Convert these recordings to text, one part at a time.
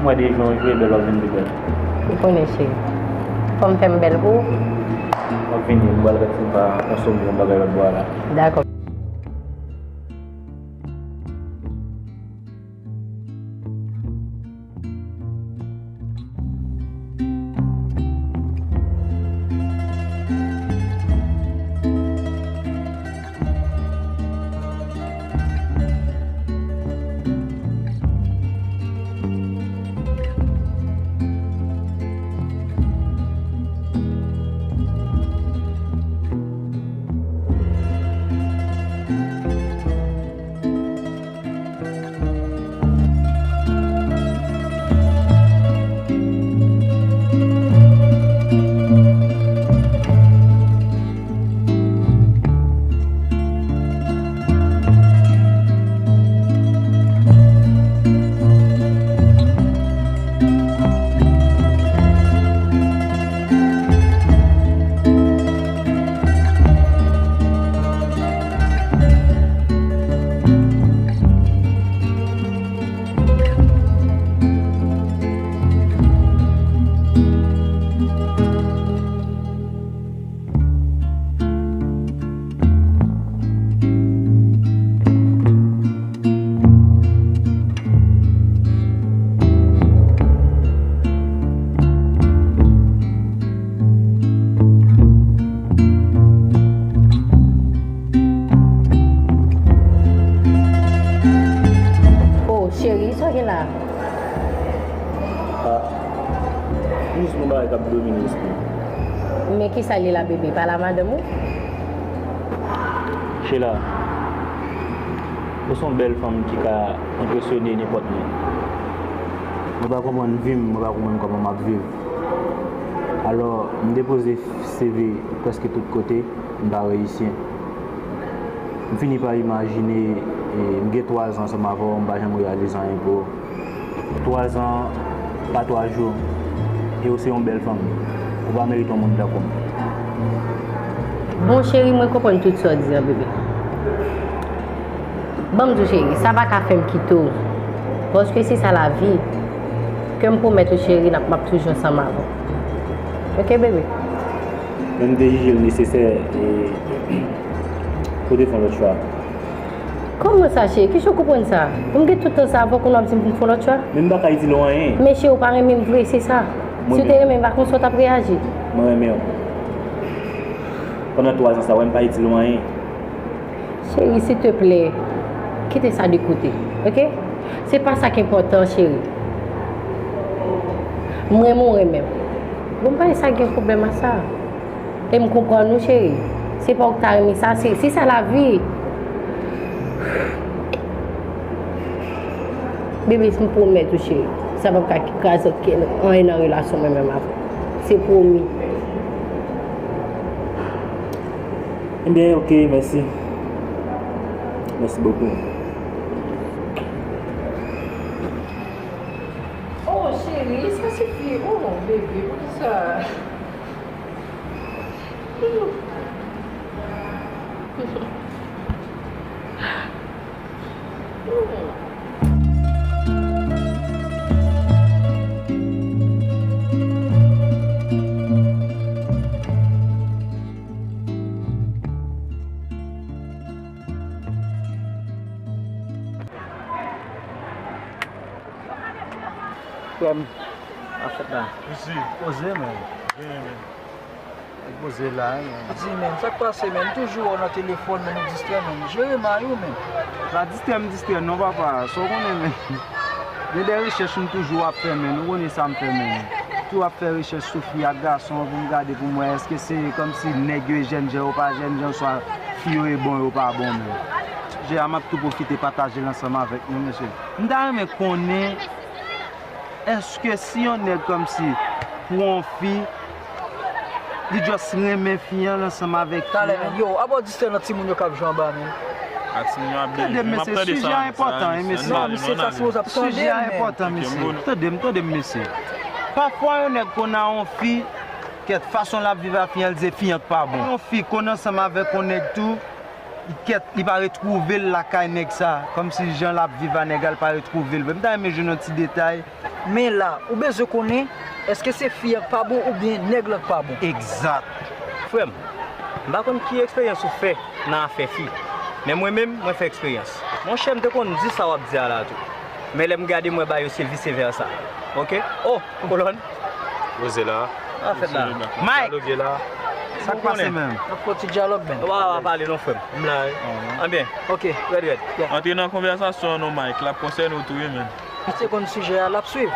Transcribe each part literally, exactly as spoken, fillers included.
Fwa de jou an jou, e bèl w ap vin pi bèl. Ou konnen, cheri. Fò m fè m bèl pou ou. W ap vini, m pral gade si m pa konsome yon bagay lòt bò a la. Dakò. Oh, cheri, sa w gen la? Ah, jis yon bagay k ap domine lespri m. Men kisa li la, bebe? Pale a madanm ou? Sheila, ou se yon bèl fanm ki ka enpresyone nenpòt moun. Mwen pa konprann vi m, mwen pa konprann kòman m ap viv. Alò, m depoze C V prèske tout kote, m pa reyisi. M fini pa imajine, e, m gen twa zan ansanm avè w, m pa janm reyalize anyen pou ou. Twa zan pa twa jou, e ou se yon bèl fanm. Ou pa merite yon moun tankou m. Bon, cheri, mwen konprann tout sa w di an, bebe. Ban m di w, cheri, sa pa ka fè m kite w. Paske se sa lavi. Ke m pwomèt ou, cheri, n ap, m ap toujou ansanm avè w. Oke, bebe? Men m te jije l nesesè, e, pou w te fè yon lòt chwa. Kòman sa, cheri? Kijan w konprann sa? Pou m gen tout tan sa avè w, kounye a w ap di m pou m fè yon lòt chwa? Men m pa ka di l anyen. Men cheri, ou pa renmen m vre, se sa. Si w te renmen m, pa konsa w t ap reyaji. Mwen renmen w. Pandan twa zan sa, w wè m pa di l anyen. Cheri, silteplè, kite sa de kote, oke? Se pa sa k enpòtan, cheri. M renmen w, renmen m. Bon, m pa wè sa gen pwoblèm ak sa. E m konprann ou, cheri. Se pa w ki ta renmen sa, se, se sa lavi. Bebe, m pwomèt ou, cheri, sa p ap ka kraze anyen nan relasyon mwen menm avè w. Se pwomi. Ebyen, oke, mèsi. Mèsi bokou. Oh, cheri, sa sifi. Oh, bebe, poukisa? Frè m, afè la. Isi. Poze, men. Byen, men. Poze la, men. Di, men, sa k pase, men? M toujou wè w nan telefòn, men, ou distrè, men. Jere may ou, men. Pa distrè m distrè, non, papa. Sa w konnen, men. Gen de rechèch m toujou ap fè, men. Ou konnen sa m fè, men. Toujou ap fè rechèch sou fi ak gason pou m gade pou m wè èske se kòmsi nèg yo e jènjan, yo pa jènjan, swa fi yo e bon, yo pa bon, men. Jodi a, m ap tou pwofite pataje l ansanm avèk nou, mesye. M ta renmen konnen Èske si yon nèg kòmsi pou yon fi, li just renmen fi an ansanm avèk fi an? Talè, men, yo, apa w distrè nan timoun yo k ap jwe anba, men? Ak timoun yo ap byen jwe, m ap tande sa. Tande, mesye, sijè a enpòtan, wi, mesye. Non, mesye, sa se w ap tande, men. Tande m, tande m, mesye. Tande m, tande m, mesye. Pafwa, yon nèg konn a yon fi, kèt fason l ap viv ak fi an, li di fi an k pa bon. Yon fi konn ansanm avèk yon nèg tou, Kèt, li pa retwouve l lakay nèg sa. Kòmsi jan l ap viv a nèg la, li pa retwouve l vre. M ta renmen jwenn yon ti detay. Men la, ou bezwen konnen, èske se fi an k pa bon oubyen nèg lan k pa bon? Egzat. Frè m, m pa konn ki eksperyans ou fè nan afè fi, men mwen menm, mwen fè eksperyans. Monchè, m te konn di sa w ap di a la tou. Men lè m gade, m wè bagay yo se vise vèsa. Oke? Oh, kolòn. Poze la. Sa fèt la. Mike! Dyaloge la. Sa k pase menm? N ap fè yon ti dyalòg, men. Wa, wa, pale non, frè m. M la, wi. Anbyen. Oke. Red, red. Antre nan konvèsasyon an non, Mike. L ap konsène w tou, wi, men. Misye konn sijè a, l ap swiv.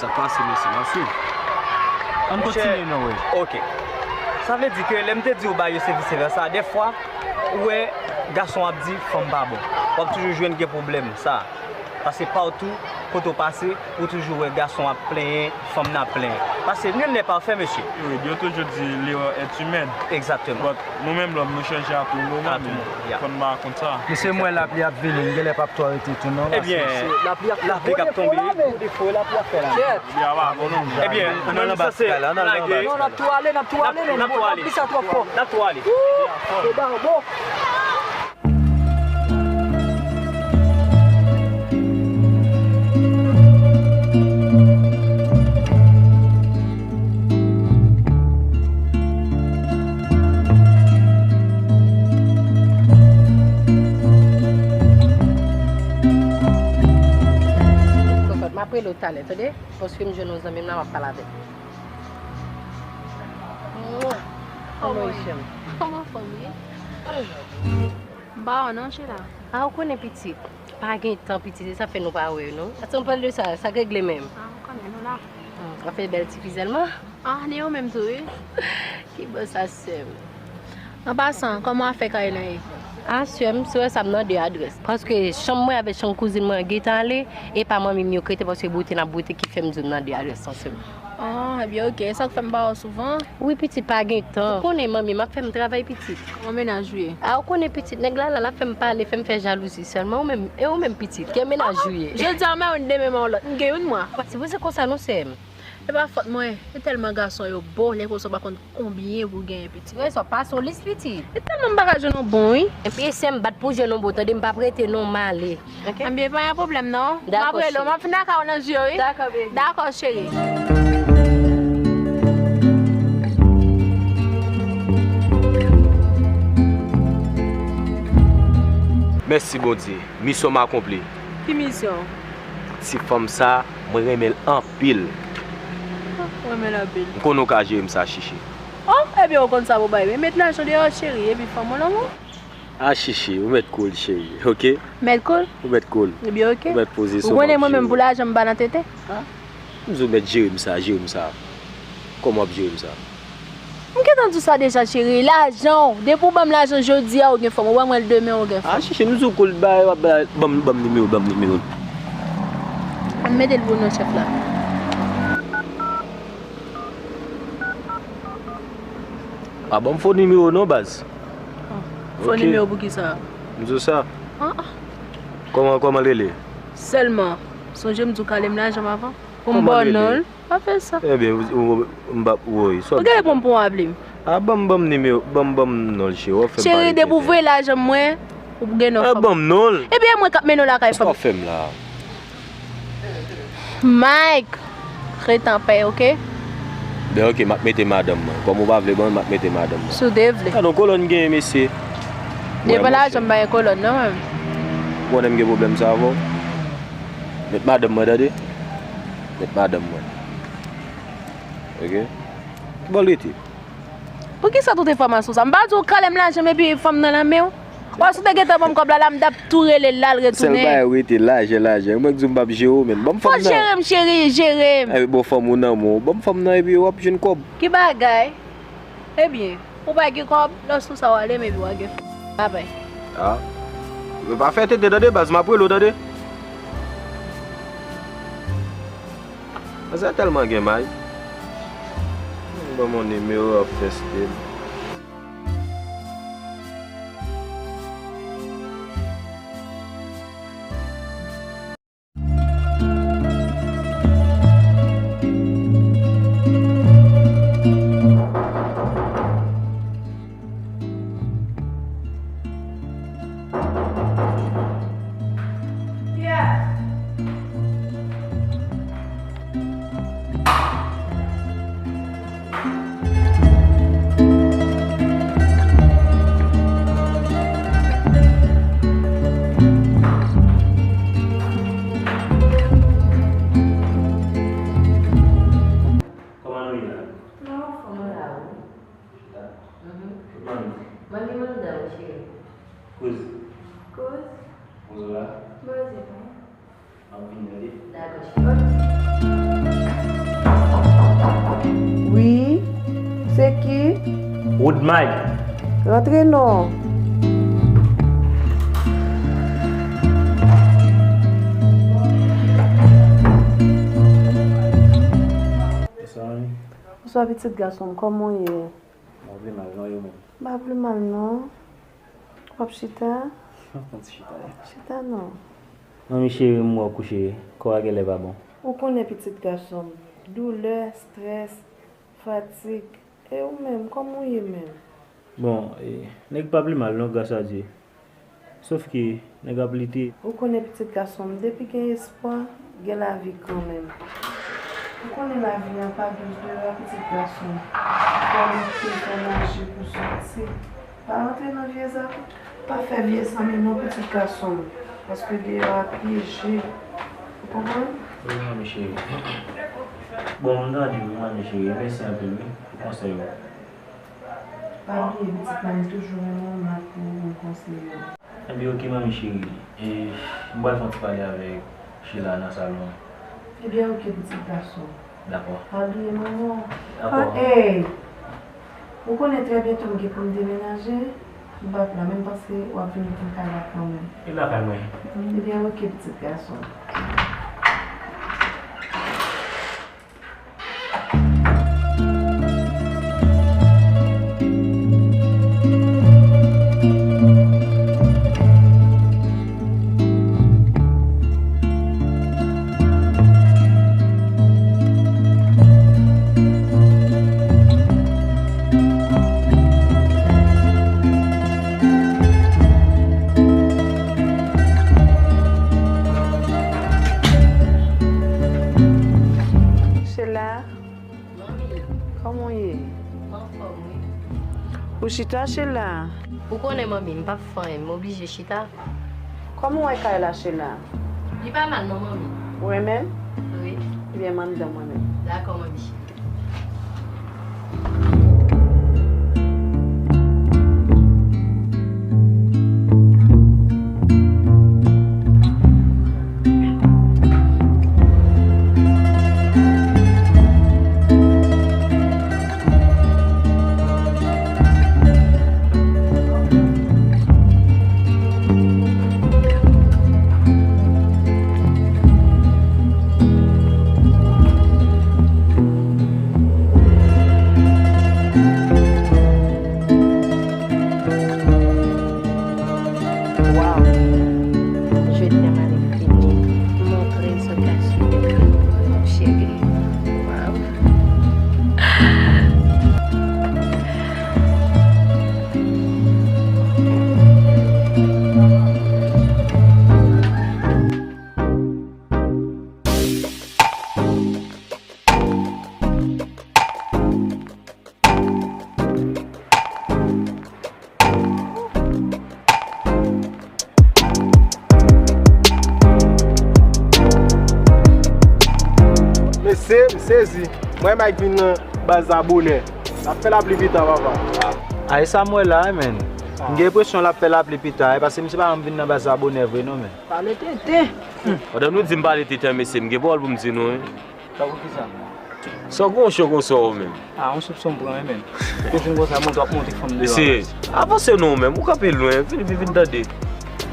Sa k pase, mesye? M ap swiv. Ann kontinye non, wi. Oke. Sa vle di ke lè m te di w bagay yo se vise vèsa, dèfwa, ou wè gason ap di fanm pa bon. W ap toujou jwenn gen pwoblèm sa. Paske patou kote w pase, ou toujou wè gason ap plenyen, fanm nan ap plenyen. Paske nul n'est parfait, mesye. Wi, yo toujou di l'erreur est humaine. Egzakteman. But nou menm lòm, nou chanje a tou moman, men fò n pa kont sa. Mesye, m wè lapli ap vini, m genlè p ap twò rete tou non. Ebyen, lapli k ap tonbe. Lapli ap tonbe. Ebyen, nou menm sa se lage. Non, n ap tou ale, n ap tou ale, men lapli sa twò fò. N ap tou ale. Woo! Se ba bon. Kòkòt, m ap rele w talè, tande? Paske m jwenn yon zanmi m la, m ap pale avè l. Kòman w ye, cheri? Kòman w ye? M pa wè w non, Sheila. A, ou konnen pitit. Pa gen tan, pitit, se sa fè nou pa wè non. Atan, pale de sa, sa k regle menm? A, ou konnen nou la. Hmm, w ap fè bèl tifi sèlman? A, ni ou menm tou, wi. Ki bò sa, sè m? An pasan, kòman afè kay lan ye? A, sè m, si w wè sa, m nan de adrès. Paske chanm mwen avèk chanm kouzin mwen an gentan ale, e pa manmi m yo k rete, paske bwote n ap bwote ki fè m di w m nan de adrès lan, sè m. Oh, ebyen, oke. Sa k fè m pa wè w souvan? Wi, pitit, pa gen tan. Ou konnen manmi m ap fè m travay, pitit. Kòman mennaj ou ye? A, ou konnen, pitit, nèg la la, l ap fè m pale, fè m fè jalouzi sèlman. Ou menm, e ou menm, pitit, ki mennaj ou ye? Jodi a, m ap yon demen, m ap yon lòt. M gen youn, mwa. Pa sipoze konsa non, sè m. E pa fòt mwen. E tèlman gason yo bo, lè konsa w pa konn konbyen pou genyen pitit. Rezon pa solis, pitit. E tèlman m pa ka jwenn yon bon, wi. Epi sè m bat pou jwenn yon bon, tande, m p ap rete non, m ale. Oke. Ebyen, pa gen pwoblèm non. M ap rele w, m ap vin lakay ou nan jou yo, wi. Dakò, baby. Dakò, cheri. Mèsi, Bondye. Misyon m akonpli. Ki misyon? Ti fanm sa, mwen renmen l anpil. Ah, ou renmen l anpil. M konnen w ka jere m sa, Chichi. Oh, ebyen, ou konn sa pou bay. Men met lajan deyò, cheri, epi fanm ou lanmou. Ah, Chichi, ou mèt cool, cheri, oke? Mèt cool? Ou mèt cool. Ebyen, oke. Ou mèt poze. Ou konnen mwen menm pou lajan m pa nan tenten. Ah, m di w mèt jere m sa, jere m sa. Kòman w ap jere m sa? M gentan di w sa deja, cheri, lajan w. Depi w ban m lajan jodi a, ou gen fanm. Ou wè mwen demen, ou gen fanm. Ah, Chichi, m di w cool, bay, w ap bay, ban m, ban m nimewo, ban m nimewo. Ann mete l pou nou, chèf la. Pa ban m fo nimewo non, baz. Ah, fo nimewo pou kisa? M di w sa. Ah, ah. Kòman, kòman l rele? Sèlman, sonje m di w kale m lajan m avan. Pou m ba w non l, pa fè sa. Ebyen, ou, ou, m pa, woy, sa w ap di? Ou genlè pran m pou yon ablim. Ah, ban m, ban m nimewo, ban m, ban m non l, cheri, w ap fè m pale tenten. Cheri, depi w voye lajan mwen, ou gen non fanm. Ah, ban m non l. Ebyen, mwen k ap mennen w lakay fanm. Sa w fè m la? Mike, ret anpè, oke? Ben, oke, m ap mete madanm mwen. Kòm ou pa vle ban l, m ap mete madanm mwen. Si w te vle. Gade yon kolòn genyen, mesye. Devan lajan m pa gen kolòn, non, menm. Ou konnen m gen pwoblèm sa avè w? Met madanm mwen, tande? Met madanm mwen. Oke? Ki bò l rete? Poukisa tout enfòmasyon sa? M pa di w kale m lajan m epi fanm nan nan men w? Paske w te gentan ban m kòb la, la m t ap tou rele l la, l retounen. Sèl bagay ou rete lajan, lajan. Mwen k di w m p ap jere w, men ban m fanm nan. Fò jere m, cheri, jere m. Epi bon fanm ou nan men w. Ban m fanm nan epi w ap jwenn kòb. Ki bagay? Ebyen, ou pa gen kòb, lòs ou sa w ale, men epi w a gen fanm. Babay. Ah. Yo pa fè tenten tande baz, m ap rele w tande. Manzè tèlman gen may. Ban m yon nimewo, w ap fè stil. Kouz. Kouz. Kouz la. Poze mwen. M ap vin tande. Dakò, cheri. Wi, se ki? Wood Mike. Rantre non. Bonswa, manmi. Bonswa, pitit gason m, kòman w ye? M pa pi mal, non, e ou menm? M pa pi mal, non. W ap chita? Yon ti chita, wi. Chita, non. Manmi cheri, m wè w kouche, kò a genlè pa bon. Ou konnen, pitit gason m, doulè, estrès, fatig. E ou menm, kòman w ye menm? Bon, e, nèg pa pi mal, non, gras a Dye. Sof ke nèg ap lite. Ou konnen, pitit gason m, depi gen espwa, gen lavi kanmenm. Ou konnen lavi a pa dous deyò a, pitit gason m. Fò w lite, fò w naje pou w soti. Pa rantre nan vye zafè. Pa fè vye zanmi non, pitit gason m. Paske deyò a pyeje. Ou konprann? Wi, manmi cheri. Bon, m tande wi, manmi cheri. Mèsi anpil, wi, pou konsèy ou. Pa bliye, pitit la, m toujou renmen w, m la pou m konseye w. Ebyen, oke, manmi cheri. E, m pral fè yon ti pale avèk Sheila nan salon an. Ebyen, oke, pitit gason. Dakò. Pa bliye manman w. Dakò. Ey! Ou konnen trè byento m gen pou m demenaje. M p ap la menm paske w ap vin vin kay la kanmenm. E lakay mwen. Ebyen, oke, pitit gason. Sheila, kòman w ye? Ou chita, Sheila? Ou konnen, manmi, m p ap fè anyen, m oblije chita. Kòman w wè kay la, Sheila? Li pa mal non, manmi. Ou renmen l? Wi. Ebyen, m anndan mwen menm. Dakò, manmi. Waw! Jodi a m ale vini montre sa w ka swiv, mon cheri. Waw! Mesye, m sezi. M wè Mike vin nan baz la bonè. L ap fè lapli pita, papa. A, e sa m wè la, wi, menn. M gen enpresyon l ap fè lapli pita, wi, paske misye pa janm vin nan baz la bonè vre, non, menn. Pale tenten. Pandan nou di m pale tenten, mesye, m gen pawòl pou m di nou, wi. Tankou kisa? Sa w gen yon cho konsa ou menm? A, yon sipson m pran, wi, menn. Ou fin konsa, monte, w ap monte fanm deyò a. Mesye, avanse non, menm. Ou kanpe lwen. Vin, vin, vin tande.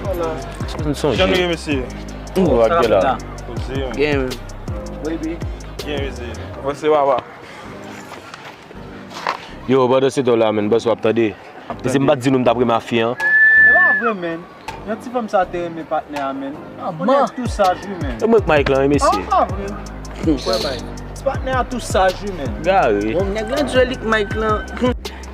Vwala. Sa nou sonje? Jan nou ye, mesye? Ou wè bagay la. Poze, menn. Byen, menn. Baby. Byen, mesye. Avanse, papa. Yo, pandan se tan la, menn, bòs w ap tande. Mesye, m pa t di nou m t ap renmen ak fi an. E pa vre, menn. Yon ti fanm sa te renmen patnè a, menn. Ou nèg tou saj, wi, menn. E mwen k Mike lan, wi, mesye. A, pa vre. Ti patnè a tou saj, wi, menn. Gare. Bon, nèg lan di li k Mike lan.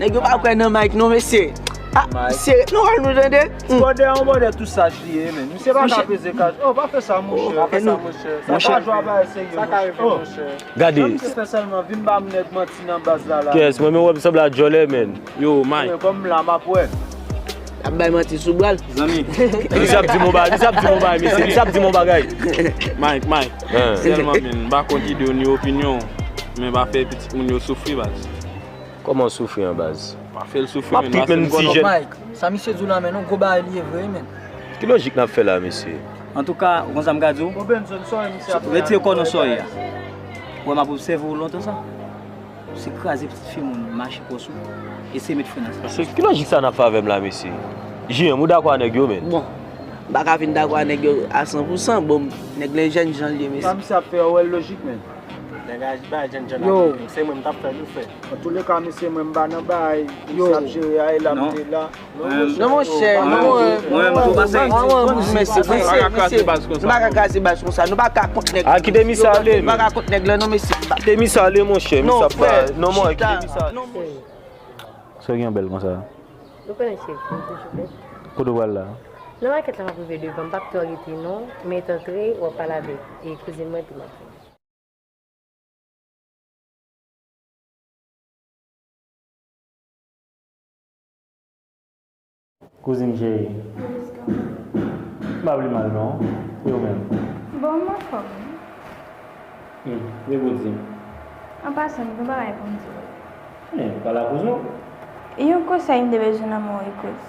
Nèg yo pa kwè nan Mike, non, mesye. A, mesye, nou wè nou tande. Ti bòdè a, yon bòdè tou saj li ye, menn. Misye pa ka peze kaj. Oh, pa fè sa, monchè. Pa fè sa, monchè. Sa pa jwa, bagay serye, monchè. Gade. Sa misye fè sèlman, vin ba m nèg manti nan baz la, la. Kès, mwen menm wè m sanble a djòlè, menn. Yo, Mike. Mwen, kòm m la, m ap wè. L ap bay manti sou bra l. Zanmi. Misye ap di m yon bagay, misye ap di m yon bagay, mesye. Misye ap di m yon bagay. Mike, Mike. Hein. Sèlman, menn, m pa kont ide w ni opinyon w, men pa fè pitit moun yo soufri, baz. Kòman w soufri an baz? Pa fè l soufri, men. M ap trip, men, m ti jèn. Mike, sa misye di w la, men, yon gwo bagay li ye vre, men. Ki lojik n ap fè la, mesye? Antouka, ou konn sa m ka di w? Retire kò w nan sa w ye a. Ou wè m ap obsève w lontan sa? Se kraze pitit fi moun, mache pòs ou, eseye met fren nan sa. Mesye, ki lojik sa n ap fè avè m la, mesye? J M, ou dakò a nèg yo, men? Bon, m pa ka vin dakò a nèg yo a san pou san, bon, nèg la jènjan l ye, mesye. Sa misye ap fè a, ou wè l lojik, men. Nèg la bay jènjan ap, se mwen m t ap fè l, ou fè. Antouleka, mesye, mwen m pa nan bay, misye ap jere a, e la m te la. Non, monchè, non, mwen, mwen, mwen, mwen, mesye, mesye, mesye, nou pa ka kraze baz konsa, nou pa ka kont nèg. A, kite misye ale, nou pa ka kont nèg la, non, mesye. Kite misye ale, monchè, misye ap bay, non, mwen, kite misye ale. Sa w gen bèl konsa? Ou konnen, cheri, m toujou bèl. Kote w pral la? Nan makèt la, m ap rive devan, m p ap twò rete, non, men antre, w ap pale avèk, e, kouzin mwen, epi m ap vini. Kouzin cheri, m pa pli mal non, e ou menm? Bon, m anfòm wi. Hmm, e pou di m? An pasan, m gen bagay pou m di w. Men, pale ak kouzin w. Yon konsèy m te bezwen nan men w wi kouz.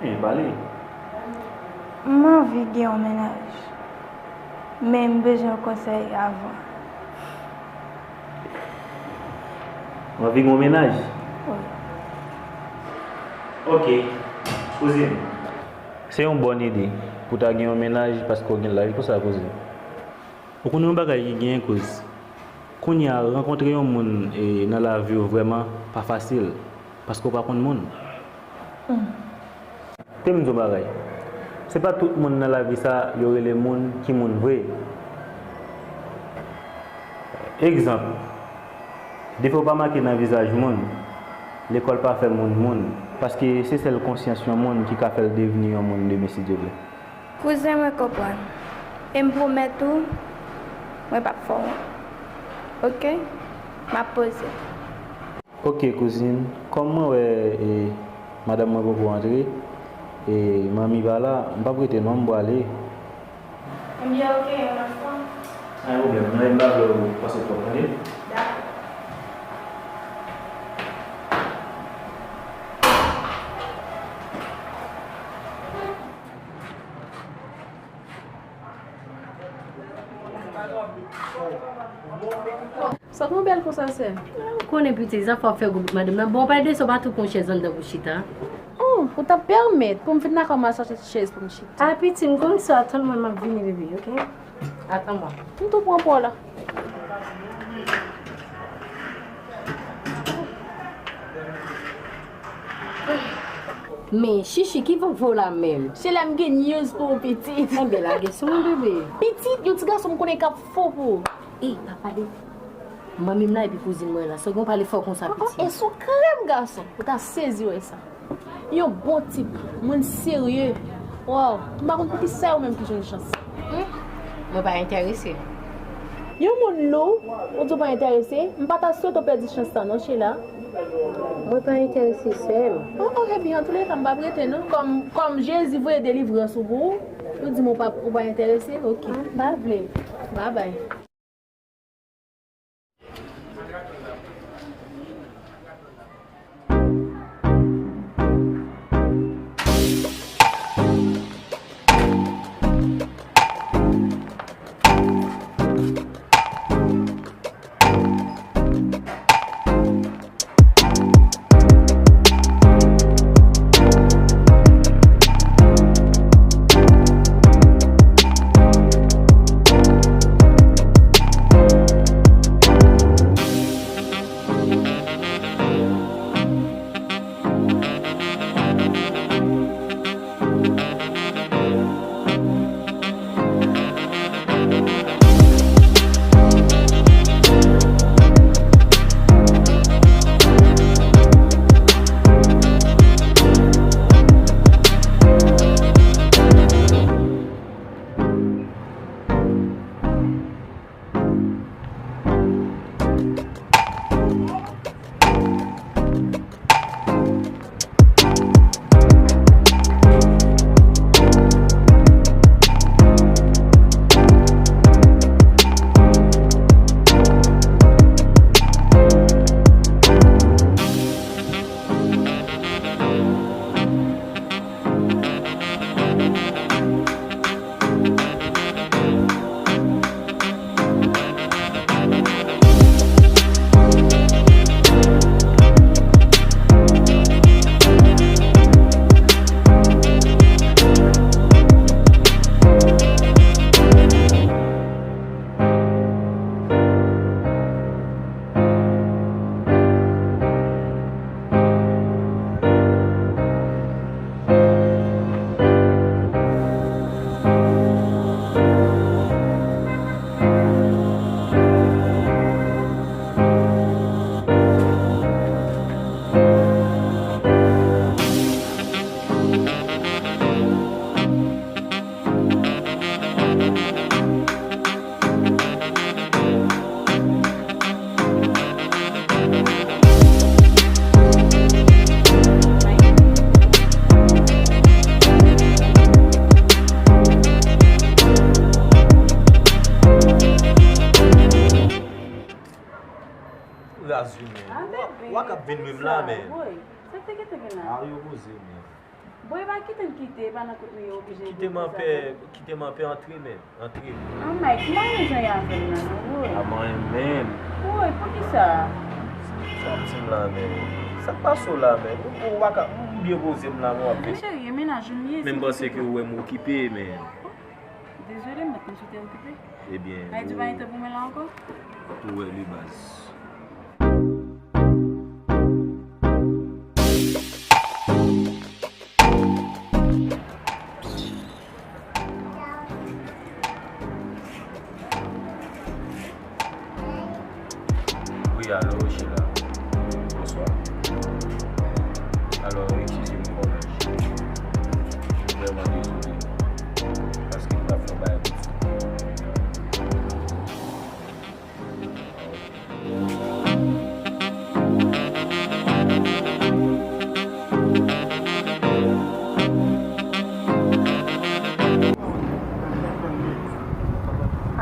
Men, pale. M anvi gen yon mennaj. Men m bezwen yon konsèy avan. Ou anvi gen yon mennaj? Wi. Ok, kouzin. Se yon bòn ide pou w ta gen yon mennaj paske w gen laj konsa, kouzin. Ou konnen yon bagay ki genyen kouz. Kounye a, rankontre yon moun, e, nan lavi w vrèman pa fasil, paske w pa konn moun. Hmm. Te m di w bagay. Se pa tout moun nan lavi sa yo rele moun ki moun vre. Egzanp, defo pa make nan vizaj moun, lekòl pa fè moun moun, paske se sèl konsyans yon moun ki ka fè l devni yon moun demen, si Dye vle. Kouzen, mwen konprann. E m pwomèt ou, mwen p ap fè w wont. Oke? M ap poze. Oke, kouzin. Kòm mwen wè, e, madanm mwen poko antre, e, manmi pa la, m p ap rete non, m prale. Ebyen, oke, yon lòt fwa. Pa gen pwoblèm. Non, e m pa vle w pase twòp, tande? Dakò. Sa konn bèl konsa, sè? Ou konnen pitit, zafè w ap fè gwoup madanm nan. Bon, pa de sa, w pa tou pran chèz anndan pou chita. Oh, ou t ap pèmèt pou m vin lakay w, m al chache ti chèz pou m chita. A, pitit, m konn sa, tann mwen, m ap vini, bebe, oke? Atann mwen. M tou pran pa w la. Men, Chichi, ki vag voye w la menm? Chela, m gen news pou ou, pitit. Enben, lage sou mwen, bebe. Pitit, yon ti gason m konnen k ap fou pou ou. Ey, pa pale. Manmi m la epi kouzin mwen la. Sa w gen w pale fò konsa, pitit? E sou krèm, gason. Ou ta sezi wè sa. Yon bon tip, moun serye. Waw, m pa konn poukisa yo menm ki jwenn chans. Hmm, mwen pa enterese. Yon moun lou, ou di w pa enterese, m pa ta swete w pèdi chans sa non, Sheila. Mwen pa enterese, sè m. Oh, oh, ebyen, antouleka, m p ap rete non. Kòm, kòm Jezi voye delivrans ou pou ou, ou di m ou pa, ou pa enterese, oke. M pa vle. Babay. Ah, bebe, waka ap vin ri m la, men. Woy, sa k te gentan gen la? Ah, yo poze, men. Bon, e pa kite n kite, e pa nan kote nou ye oblije. Kite m anpè, kite m anpè, antre, men. Antre. Ah, Mike, m pa renmen jan y ap fè m la, non, woy. Ah, mwen menm. Woy, poukisa? Sa ap di m la, men. Sa k pase w la, men? Ou, ou pa ka, m byen poze m la, men w ap vin. Men cheri, e mennaj ou m ye, si m okipe. Men m panse ke ou wè m okipe, men. Dezole, m pa t konn si w te okipe. Ebyen, Mike, ou pa gen tan pou mwen la ankò? Ou wè li, baz. Wi, alo, Sheila. Bonswa. Alò, eskize m, kòman? Vrèman dezole. Paske m t ap fè yon bagay pou ti.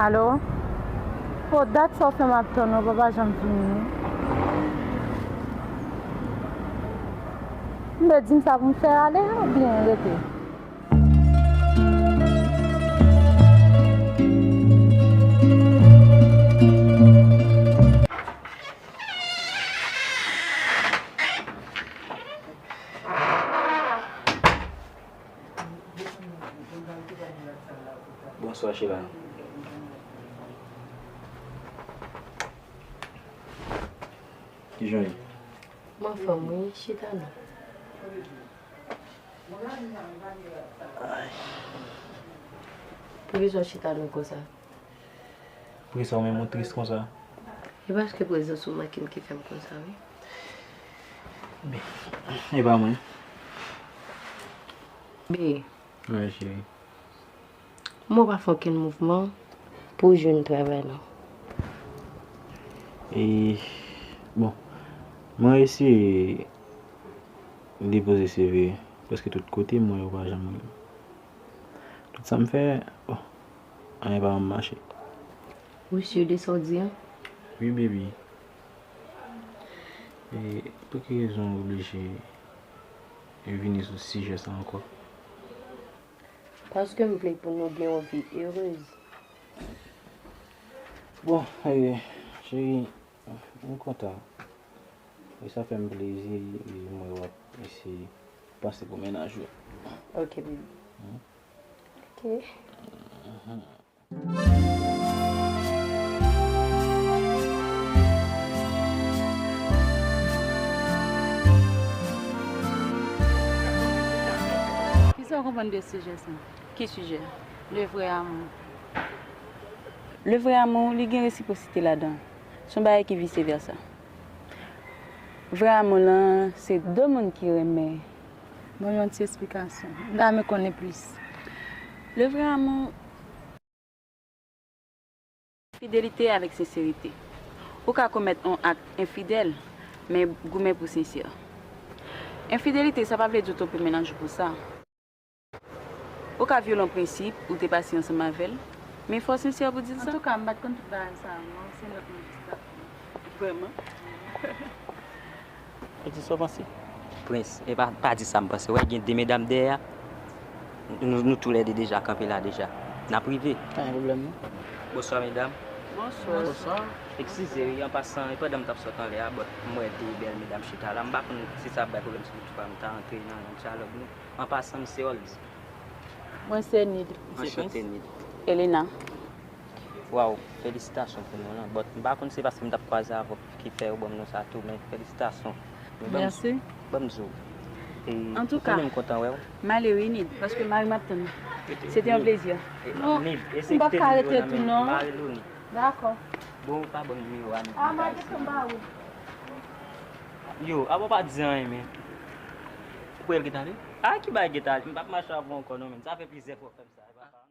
Alo? O, dat sa w fè m ap tann ou, papa janm vini. M te di m sa pou m fè ale oubyen rete? Bonswa, Sheila. Kijan w ye? M anfòm, wi. Chita non. Ay. Poukisa w chita non konsa? Poukisa w menm ou tris konsa? E paske prezans ou manke m ki fè m konsa, wi. Be, e pa mwen. Be. Wi, cheri. Mwen pa fè okenn mouvman pou w jwenn travay, non. E, bon, mwen eseye depoze C V prèske tout kote, mwen yo pa janm. Tout sa m fè, bon, anyen pa janm mache. Ou si de sa w di an? Wi, baby. E pou ki rezon w oblije vini sou sijè sa ankò? Paske m vle pou nou gen yon vi erez. Bon, e, cheri, m kontan. E sa fè m plezi, e m wè w ap eseye panse pou mennaj ou. Ok, baby. Hmm? Ok. Mhm. Kisa w konprann de sijè sa? Ki sijè? Le vrai amour. Le vrai amour, li gen resipwosite ladan. Se yon bagay ki vice versa. Vrè amour lan, se de moun ki renmen. Ban m yon ti esplikasyon. M ta renmen konnen plis. Le vrai amour, fidelite avèk senserite. Ou ka komèt yon ak enfidèl, men goumen pou sensè. Enfidelite, sa pa vle di w twonpe mennaj ou pou sa. Ou ka vyole yon prensip ou te pase ansanm avè l, men fò w sensè pou di l sa. Antouka, m pa t konn tout bagay sa a, non, se nòt mwen jis t ap pran. Vrèman? Ou di sa w panse? Prince, e pa, pa di sa m panse. Wè, gen de medam dèyè a. Nou, nou toulède deja kanpe la deja. N ap rive. Pa gen pwoblèm, non. Bonswa, medam. Bonswa. Bonswa. Eskize, wi, an pasan, e pandan m t ap sot anlè a, but m wè de bèl medam chita la. M pa konn si sa ap bay pwoblèm sou wout pa m, m ta antre nan yon dyalòg, non. An pasan, m se Ols. Mwen se Nid. Anchante, Nid. Elena. Waw, felisitasyon pou nou lan. But m pa konn se paske m t ap kwaze avè w ki fè yo ban m non sa tou, men felisitasyon. Men ban m, mèsi, ban m di w. E, antouka, ou konnen m kontan wè w. M ale wi, Nid, paske mari m ap tann mwen. Se te yon plezi. E, non, Nid, e se m p ap ka rete tou, non. Mari l wi, Nid. Dakò. Bon, ou pa ban m nimewo a, Nid. Ah, m a gentan ba ou. Yo, a bon, pa di anyen, men. Ou kwè l gentan ale? Ah, ki bagay gentan ale? M p ap mache avè w ankò, non, men. Sa fè plizyè fwa w fè m sa, e papa.